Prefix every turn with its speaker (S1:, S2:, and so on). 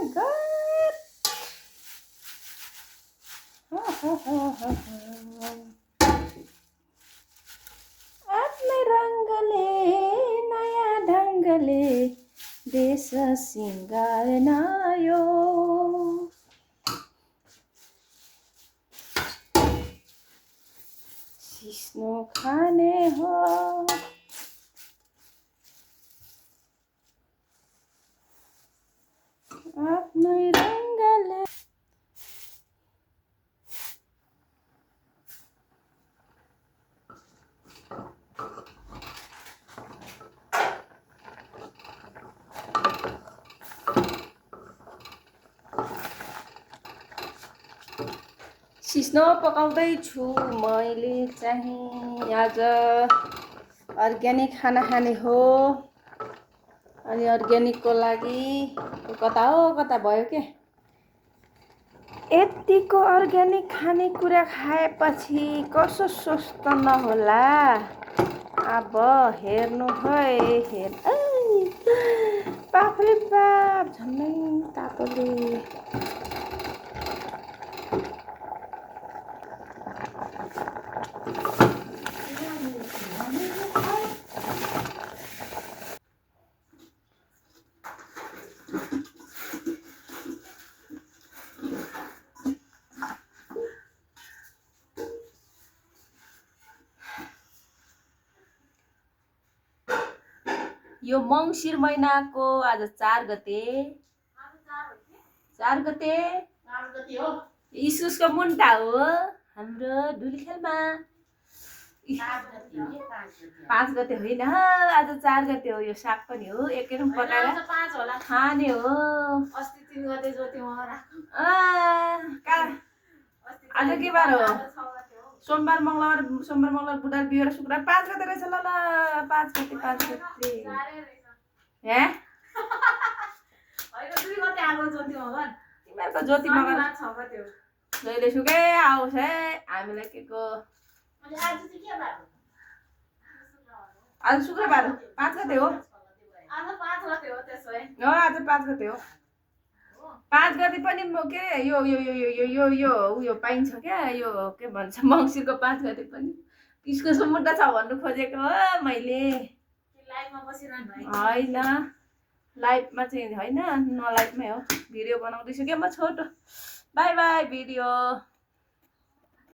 S1: god. आफ्नै रङ्गले नयाँ ढङ्गले देश सिँगार्न यो सिस्नो खाने हो आफ्नै रङ्गले सिस्नो पकाउँदैछु मैले चाहिँ आज अर्ग्यानिक खाना खाने हो अनि अर्ग्यानिकको लागि कता हो कता भयो के यतिको अर्ग्यानिक खानेकुरा खाएपछि कसो स्वस्थ नहोला अब हेर्नु है बाफरे बाप झन्नै तातोले यो मङ्सिर महिनाको आज 4 गते 4 गते हो इस्कुसको मुन्टा हो हाम्रो डुलीखेलमा 5 गते होइन आज 4 गते हो यो साग पनि हो एकैछिन पकाएर 5 होला खाने हो अस्ति 3 गते जोत्यौँ आज के बार हो सोमबार मंगलबार बुधबार बिहिबार शुक्रबार 5 गते रहेछ ल 5 गते हे होइन 2 गते आगो जोत्यौँ होला तिमीहरुको ज्योति मगर 6 गते हो जहिले सुकै आओस् है हामीलाई केको अनि आज चाहिँ के बार हो आज शुक्रबार 5 गते हो आज 5 गते हो त्यसो है आज 5 गते हो 5 गते पनि के यो पाइन्छ क्या यो के भन्छ मङ्सिरको 5 गते पनि इस्कुसको मुद्दा छ भन्नु खोजेको हो मैले लाइभमा बसिरहनु होइन लाइभमा चाहिँ होइन न लाइभमै हो भिडियो बनाउँदैछु के म छोटो बाई बाई भिडियो